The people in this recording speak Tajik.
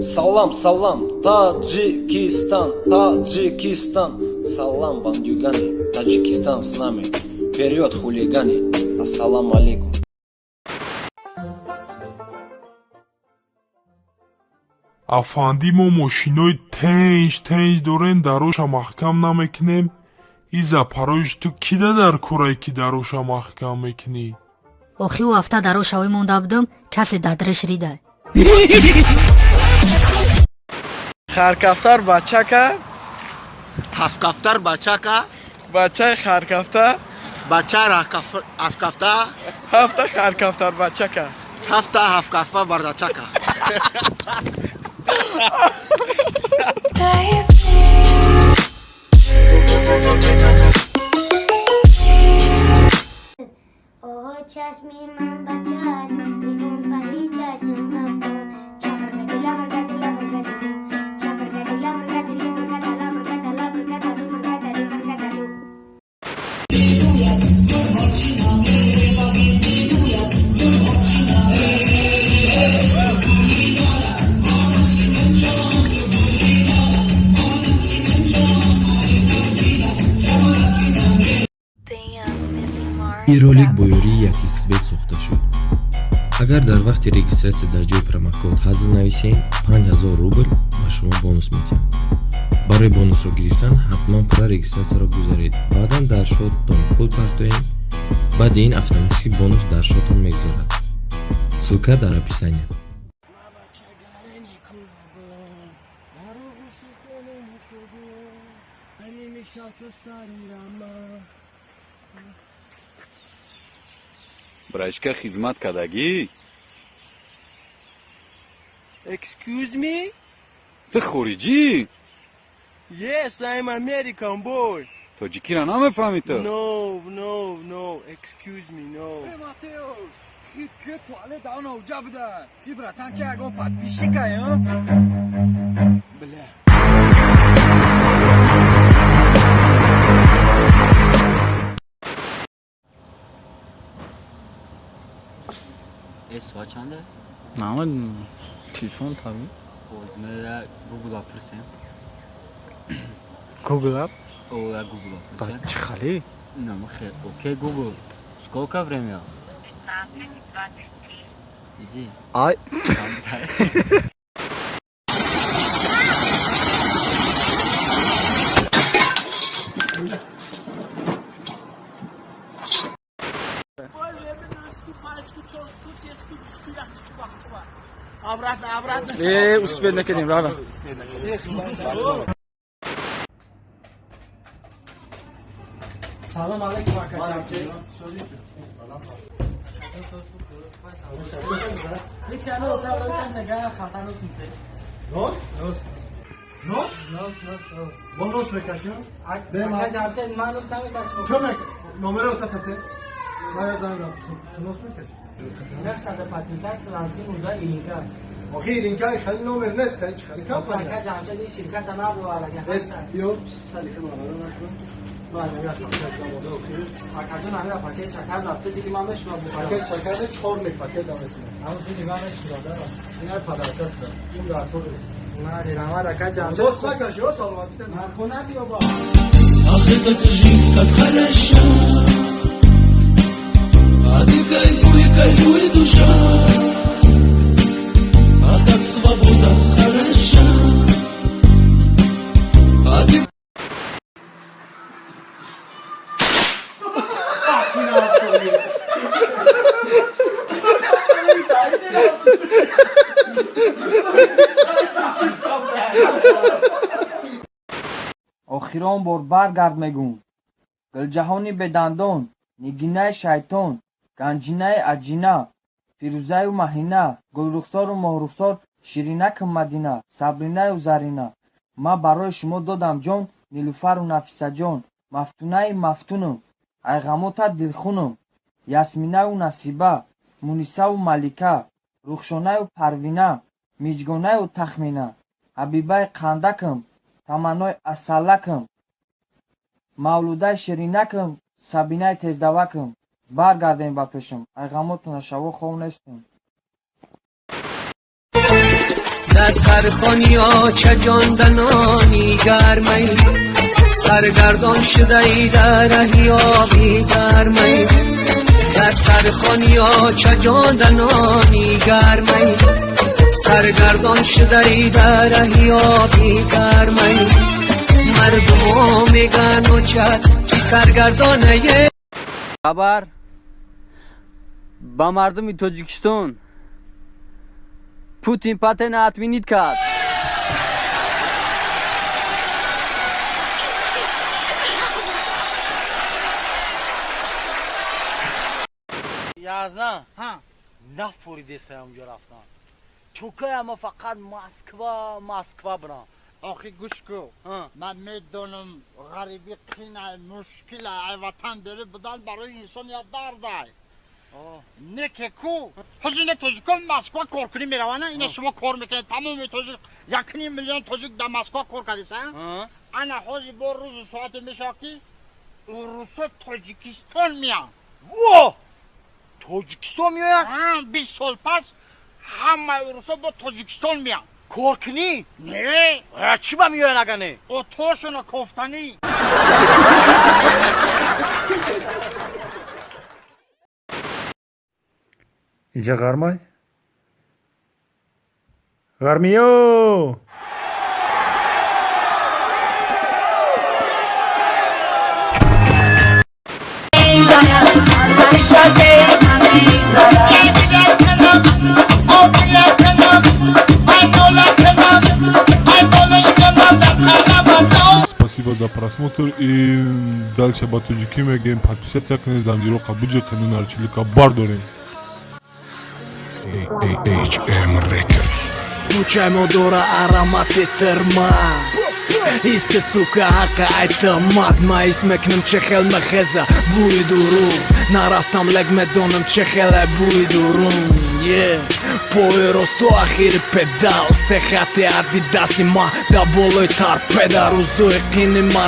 Салам, салам, Таджикистан, Таджикистан. Салам, бандюганы, Таджикистан с нами. Вперед, хулиганы. Ассаламу алейкум. Афандӣ, мо мошинои тенҷ тенҷ дорем, дароша маҳкам намекунем. Иза пароиш ту кида дар курае, ки дароша маҳкам мекунӣ? Охи, ӯ ҳафта дарошавӣ монда будам, касе дадреш рида. Харкафтар бача кард. Ҳафткафтар бача кард. Бачаи харкафтар. Бачаи ҳафткафтар. Ҳафта харкафтар бача кард. Ҳафта ҳафткафтар бардача кард. Оҳо, чашми ман ба чашми он пари чашм афтод. Чапаргадила маргадила маргадилу, чапаргадила маргадилу, маргадала маргадала маргадалу, маргадалу, маргадалу. Ин ролик бо ёрии 1xBet сохта шуд. Агар дар вақти регистрация дар ҷои промокод ҳазл нависем, 5000 рубл ба шумо бонус медиҳанд. Барои бонусро гирифтан ҳатман пурра регистрация ро гузаред, баъдан дар счёт тон пул партоед. Баъди ин автоматически бонус дар счёт он мегузарад. Ссылка дар описание. Брачка, хизмат кардагӣ? Excuse me? Ту хориҷӣ? Yes, I'm American boy. Тоҷикиро намефаҳмӣ ту? No, no, no. Excuse me, no. Туалет даона уҷа буда. Ти, братан, ки ягон подписчик ай? Бля. Соат чанде? Намедонам. Телефон таби. Озмера Гугла пурсем. Google app? О, я Гугла пурсем. Чӣ хали? Намахе. Окей, Гугл. Сколько время? 15:23. Иди. Ай. Обратно, обратно. Э, успеть накардем, рава. Салом алейкум, ака Ҷамшед. Ҳеч ана отақ нега хата нос мите. Нос? Нос. Нос? Нос, нос. Бо нос мекашӣ? Ака Ҷамшед, ман нос намекашам. Ту мек номеро татате. Ман я занг задам. Ту нос мекашӣ? 955 силанси 19 Илинка. Охи, Илинка хеле номер нест, ҳеч хеле компания. Ака Ҷамшед, ин ширката набовар ака ҳаста. Биё, салиқа мавара накун. Ман як ҳафта омода охир. Акаҷон, ҳамина пакет шакар рафта, диги ман мешура бухарам. Пакет шакар 4 мек пакет дамесина. Ҳамун диги ман мешура дара. Ин подарка ин дар ту. На, рама, ака Ҷамшед. Нос накашӣ, о, саломатӣ. На хона биё бо. Ах, эта жизнь как хороша, А ты кайфуй, кайфуй, душа. А как свобода хороша, А ты. Охирон бор баргард мегум. Гулҷаҳони бедандон, нигинаи шайтон, ганҷинаи аҷина, фирӯзаю маҳина, гулрухсору моҳрухсор, ширинакум Мадина, Сабринаю Зарина. Ман барои шумо додам ҷон, Нилуфару Нафисаҷон, мафтунаи мафтунум, айғамота дилхунум. Ясминаю Насиба, Мунисаву Малика, Рухшонаю Парвина, Миҷгонаю Тахмина, Ҳабибаи қандакам, Таманнои асалакам, Мавлудаи ширинакам, Сабинаи тездавакам. Баргардем ба пешам, айғамотона шаво хов нестем. Дастархониё чаҷонданони гармай, саргардон шудаи дар раҳи оби гармай. Дастархониё чаҷонданони гармай, саргардон шудаи дар раҳи оби гармай. Мардумо меган очад ки саргардонае. Хабар ба мардуми Тоҷикистон: Путин патента отменить кард. Язан нафоридеса онҷо рафтан. Тукая ма фақат Москва, Москва бирам. Охи, гӯш ку, ман медонам, ғарибӣ қинай, мушкилай, ай ватан бери будан барои инсон як дардай. Не ке ку ҳозир ина тоҷикон Москва коркунӣ меравана. Ина шумо кор мекунед, тамоми тоҷик, 1,5 миллион тоҷик дар Москва кор кардеса. Ана ҳозир бо рӯзу соате мешавад, ки урусо Тоҷикистон меянд. Во, Тоҷикистон меоянд? 20 сол пас ҳамаи урусо бо Тоҷикистон меянд. Коркунӣ? Не. Чӣ ба меоянд, ага не? Отошона кофтанӣ. Инҷа ғармай? Ғармиё! Спасибо за просмотр и дальше ба тоҷикӣ мегӯем: подписаться кунед, занҷиро қабуҷи нарчилика бардорем. HM Records. Кучай дора аромати тирма. Иска, сука, ҳаққа айтамад. Ма ҳис мекунам, чӣ хел мехеза бӯи дурӯғ. Нарафтам, лек медонам, чӣ хеле бӯи дурун. Пои росту ахири педал, се хати адидаси ма да болои торпеда. Рӯзои қини ма.